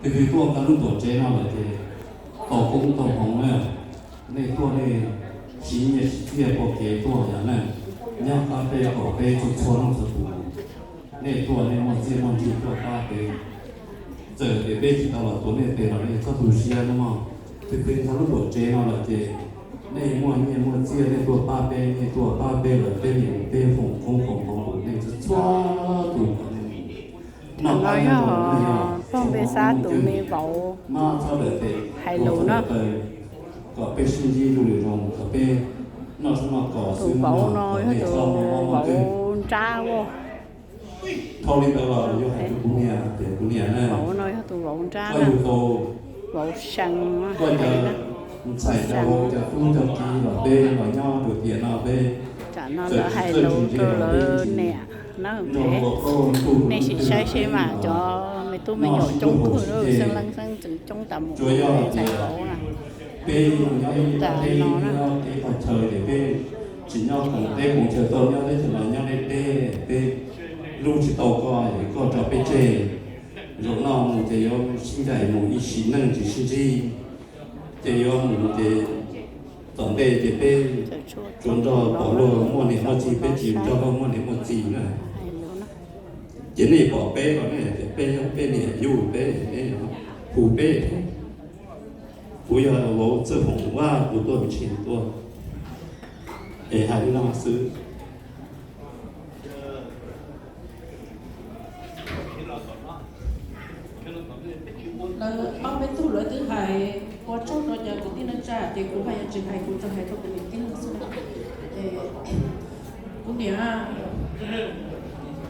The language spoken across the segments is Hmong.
Tus twg tuaj koj lub tuam tsev no lawm ces tau koob tau hmoov na. Nej tuaj nej siv nyiaj siv txiaj pom kev tuaj yom na, nyob qab peb kom peb txhua txhua leej txhua tus. Nej tuaj nej muaj txiaj muaj ntsig tuaj pab peb, txawm tias peb tsis tau los tuav nej tes los nej txhob tu siab no mog. Tus twg nyob lub tuam tsev no lawm ces nej muaj nyiaj muaj txiaj nej tuaj pab peb, nej tuaj pab peb lawm peb niam peb foom koob foom hmoov rau nej txhua txhua tus. Tam no yog pog npe xab tus me vauv hais lus no. Tus vauv no yog tus vauv nrab as. Vauv no yog tus vauv nrab na. Vauv seev, seev. Tam no lawv hais lus rau lawv niam na. Nej sim saib seb mas cov me tub me nyuam coob kawg, xeeb leej xeeb ntxwv coob tas mus, ntxhais vauv na. Tam no na, tsis nyob koom teb koom chaw tau, nyob teb chaws los nyob deb deb, peb hlub tsis tau koj es koj tso peb tseg. Zaum no mus ces yuav sib ncaim mus ib sim neej tsis sib ntsib, ces yuav mus ces tom ntej ces peb tsuas nrog pom luag muaj niam muaj txiv, peb tsis nrog luag muaj niam muaj txiv na. Ces nej pom peb los nej tias peb yog peb niam yug peb, hu peb. Kuv yog vauv Txawj Foom Vaj, kuv tuaj tsev tuaj es hais li no xwb. Lawv ob peb tug lawv twb hais ua tsaug rau cov kwv tij neej tsa ces kuv haj yam tsis hais, kuv tsuas hais rau kuv niam tij xwb. Kuv niam,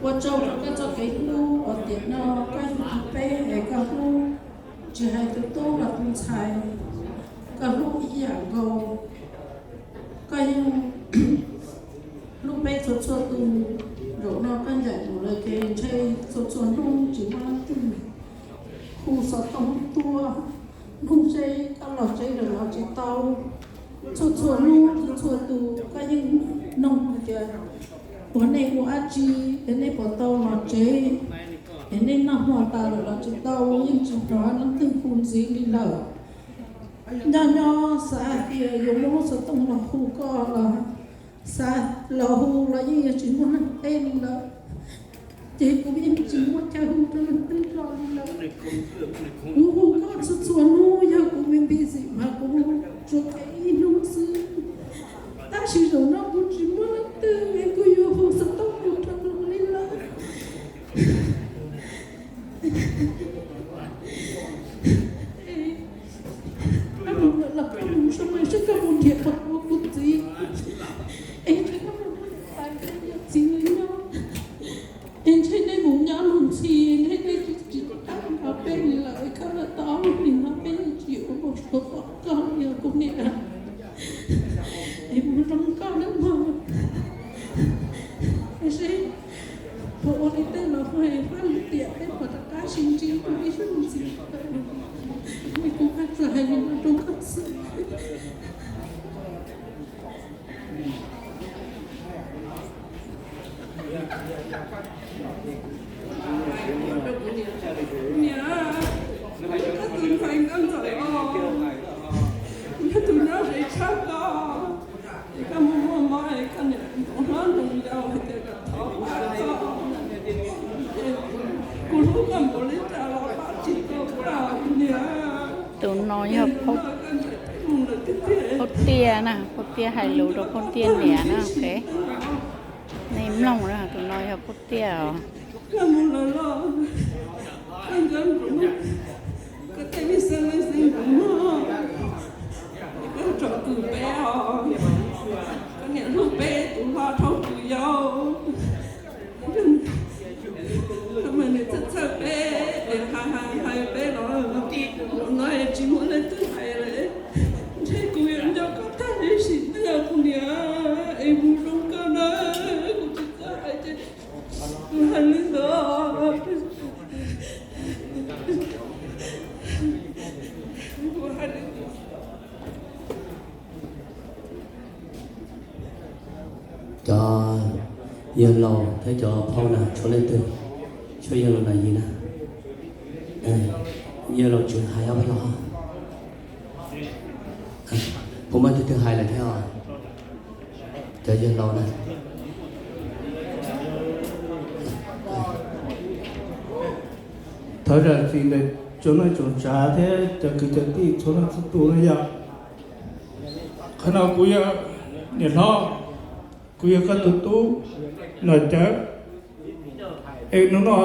ua tsaug rau koj txoj kev hlub uas tiam no koj yug tau peb es koj hlub, tsis hais tus tub los tus ntxhais, koj hlub ib yam nkaus. Koj yeej hlub peb txhua txhua tus. Zaum no koj ncaim mus lawm ces ntshe txhua txhua hnub tsis muaj leej twg hu xov tooj tuaj. Hnub seb koj los tsev lawm los tsis tau. Txhua txhua hnub txhua txhua tus koj yeej nug hais tias puas nej ua dab tsi, es nej puas tau los tsev, es nej noj hmo tas lawm los tsis tau, yeej tsis hnov leej twg hu ntxiv li lawm. Nyob nyob xav hais tias yuav muab lub xov tooj los hu koj los xav los hu los yeej yuav tsis muaj neeg teb li lawm. Ces kuv yeej tsis muaj chaw hu rau leej twg los li lawm. Kuv hu koj txhua txhua hnub, yog kuv me npe xim mas kuv hu tsuas kev ib hnub xwb. Tab sis zaum no kuv tsis muaj leej twg es kuv yuav hu xov tooj mus rau luag li lawm. Koj mus lawm los koj mus zoo, seb koj mus nrhiav pom kuv txiv, es ntshe koj mus muaj niam tais ntshe yog txiv nws nyob, es ntshe nej mus nyob mus ntxhi, ntshe nej tsis nrog peb li lawm, koj lawm tau ob lub hlis no peb yeej tsis yuav ua npau suav pom koj li os kuv niam. Es mus zoo koj nawb mog. Es seb puas ua li tej laus hais, faj lwm tiam peb puas rov qab sib ntsib rau ib zaug ntxiv. Es kuv haj tsuas hais li no rau koj xwb. Niam, kuv yog tus ntxhais nkauj ntxawm os, kuv yog tus nyob ze tshaj koj, es koj muaj muaj mob es koj niam npau hlob nroo yau hais tias kom thov pab koj, kuv hlub koj npaum li cas los pab tsis tau koj niam. Tus no yog Phauj Tiaj na, Phauj Tiaj hais lus rau Phauj Tiaj niam na. Nej mloog na, tus no yog Phauj Tiaj os. Koj mus lawm los koj nco kuv, koj tej me xeeb leej xeeb ntxwv mog, koj tsom kwm peb os, koj niam hlub peb tus hlob dhau tus yau. Koj mas nws txhawj txhawj peb es hais hais peb los, zaum no es tsis muaj leej twg hais lawm, ntshe kuv yuav nco koj tag sim neej os kuv niam, es mus zoo koj na, kuv tsis txawj hais ces kuv hais li ntawd. Cov yawg laus thiab cov phauj na, tshuav leej twg, tshuav yawg laus na yig na. Yawg laus tseem hais os, puas muaj leej twg hais lawm thiab os? Cov yawg laus na. Thov zam txim ntawm tsoom neej tsoom tsav thiab cov kwv cov tij txhua leej txhua tus na yom. Qhov no kuv yog niam hlob, kuv yog koj tus tub Nom Cawv. Es hnub no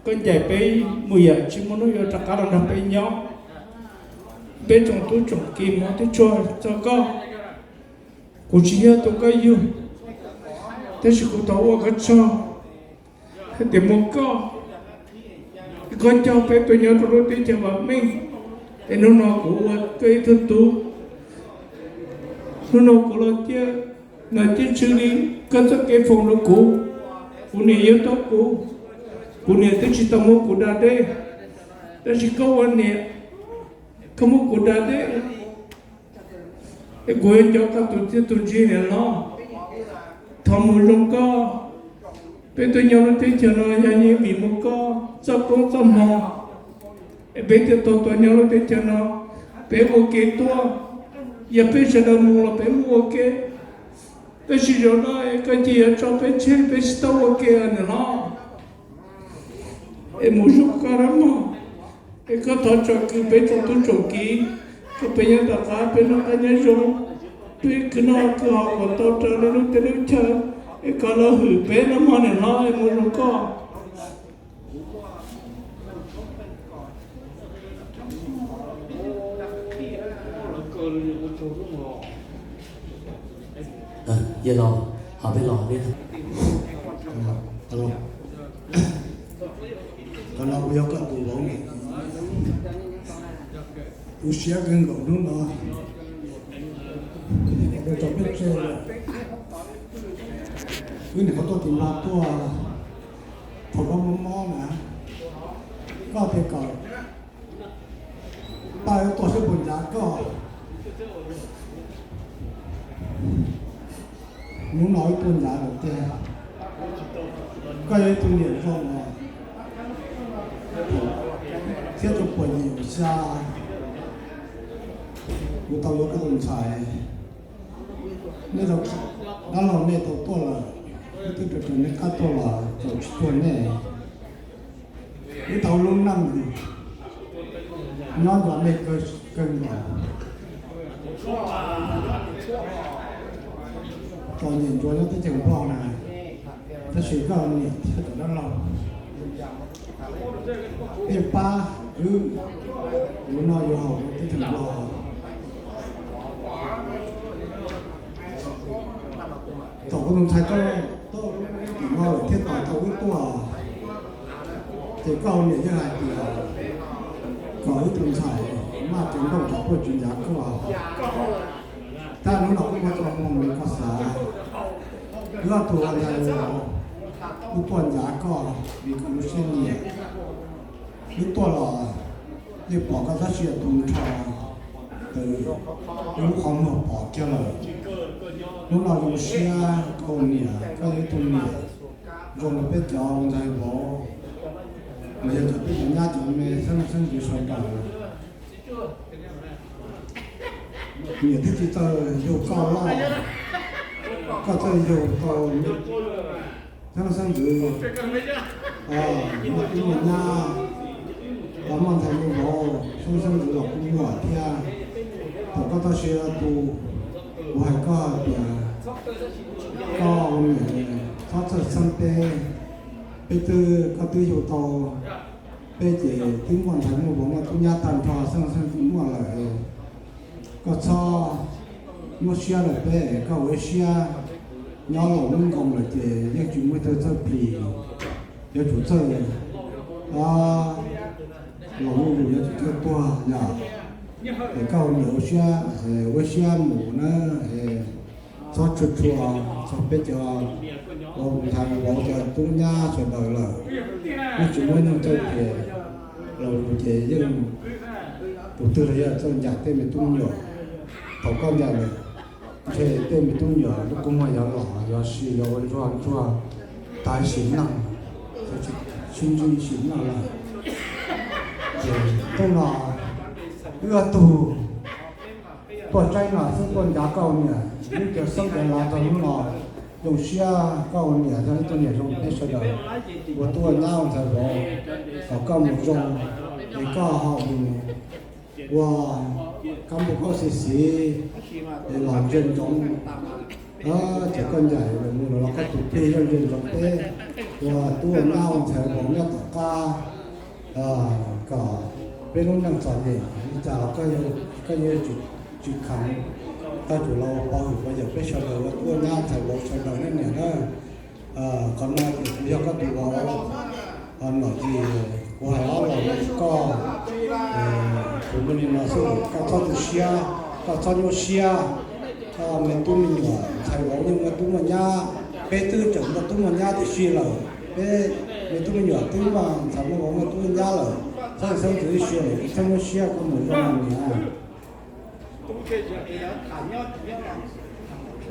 koj ncaim peb mus yam tsis muaj hnub yuav rov qab los nrog peb nyob. Peb tsoom tub tsoom ki hmov thiab tshua txog koj. Kuv tsis yog tus koj yug, tab sis kuv thov ua koj tsaug hais tias muaj koj, koj coj peb tuaj nyob rau lub teb chaws vam meej. Es hnub no kuv ua koj ib tug tub, hnub no kuv los cia, no cia tshwm li koj txoj kev foom rau kuv. Kuv niam yug tau kuv, kuv niam twb tsis tau muab kuv da dej, tab sis koj ua niam, koj muab kuv da dej. Es kuv yuav nco koj tus txiaj tus ntsig niam hlob. Thov mus zoo koj. Peb tuaj nyob lub teb chaws no yog yeej vim muaj koj txoj koob txoj hmoo, es peb thiaj tau tuaj nyob lub teb chaws no. Peb ua ke tuaj, yog peb sawv daws mus los peb mus ua ke, tab sis zaum no es koj cia yuav tso peb tseg, peb sib tau ua ke niam hlob. Es mus zoo koj dab mog. Es koj thov tsom kwm peb tsoom tub tsoom ki, kom peb nyob tom qab peb noj qab nyob zoo, peb kwv noj kwv haus kom tau raws li lub teb lub chaw, es kom lawv hwm peb no mog niam hlob, es mus zoo koj. Yog los, ho peb los. Qhov no kuv yog koj tus vauv, tu siab kawg nkaus hnub no, rau peb tse, wb niam qhuav tuaj tim no tuaj, thaum koj mob mob na, koj tias kom pab wb tuaj seb puas ncav koj. Hnub no wb tuaj ncav lawm tiag. Koj yog ib tug niam zoo os, thiab tau puas yim xya kuv tau yuav koj tus ntxhais. Nej tau, dab laug nej tau tuaj lawm, wb twb rau rau nej qab tuaj los tau tsis tuaj nej. Wb tau lub neej nyob nrog nej kawg nkaus. Tau nyiam ntsuav nyob teb chaws Nplog na, tab sis koj niam thiab cov dab laug thiaj pab wb, wb no yuav haus teb chaws Nplog. Thaum kuv tus ntxhais tuaj tim no lawm thiaj tos tau wb tuaj, ces koj niam yeej hais tias kom wb tus ntxhais maj cev nplooj tsam puaj tsis ncav koj. Tab hnub no kuj muaj txoj hmoo li koj xav, wb ob tug ua ntxhais los kuj tuaj ncav koj vim koj lub siab nyiam. Wb tuaj los yeej pom koj tab sis yog tus nrho twv, wb lub qhov muag pom kiag lawm. Hnub no zoo siab koj niam, koj yog ib tug niam zoo rau peb cov ntxhais vauv, los yog cov peb cov nyab cov me xeeb leej xeeb ntxwv sawv daws. Niam thiaj tsis txawj yug koj loj, koj txawj yug tau xeeb leej xeeb ntxwv, muaj tub muaj nyab, muaj ntxhais muaj vauv, xeeb leej xeeb ntxwv los kuj muaj thiab. Thaum koj txoj sia tu, kuv hais koj tias koj ua niam txhob txawj xeeb peb, peb twb, koj twb yug tau peb ces twb muaj ntxhais muaj vauv muaj tub nyab tag nrho, xeeb leej xeeb ntxwv muaj lawm. Koj txhob nyuaj siab lawm peb, koj ua ib siab, nyob laus lub nkoos lawm ces yeej tsis muaj ib tug txawj plis, yuav tsum txawj, laus lub nkoos yuav tsum txawj tuag yom. Es koj ua niam ua siab, ua siab mus na, txhob tshua tshua txog peb cov ua ntxhais vauv cov tub nyab sawv daws lawm, yeej tsis muaj ib tug txawj plis, laus lug ces yeej tus twg los yog txawj ncaim tej me tub me nyuam. Thaum koj ncaim lawm, ntshe tej me tub me nyuam lub kua muag yuav los yuav si yuav ua ntsuag ntsuag, tag sim neej, sib ntsib sim neej lawm. Ces Hnub no wb ob tug tuaj tsaib no xwb tuaj ncav koj ua niam, wb cov xeeb cov laus txog hnub no zoo siab koj ua niam, yog ib tug niam zoo peb sawv daws ua tub ua nyab ua ntxhais vauv, kom koj mus zoo, es koj ho mus ua kab npauj kaub xi xiv, es los ntsia ntsoov, ces koj ncaim los mus los koj tus plig yog ntsia ntsoov peb ua tub ua nyab ua ntxhais vauv nyob tom qab, kom peb lub neej txom nyem li cas los koj yeej tsis kheev, koj tsum los ua pov hwm pov yawm peb sawv daws ua tub ua nyab ntxhais vauv sawv daws na niam na. Qhov no ces kuv yog koj tus vauv, nom ces kuv hais ob los rau koj, kuv muaj li no xwb, koj txhob tu siab, koj txhob nyuaj siab. Koj me tub me nyuam ntxhais vauv yeej muaj tub muaj nyab, peb twb tseem muaj tub muaj nyab tib si lawm, peb me tub me nyuam twb muaj ntxhais muaj vauv muaj tub muaj nyab lawm, txhob xeeb ntxwv ib si lawm, txhob nyuaj siab, koj mus zoo niam.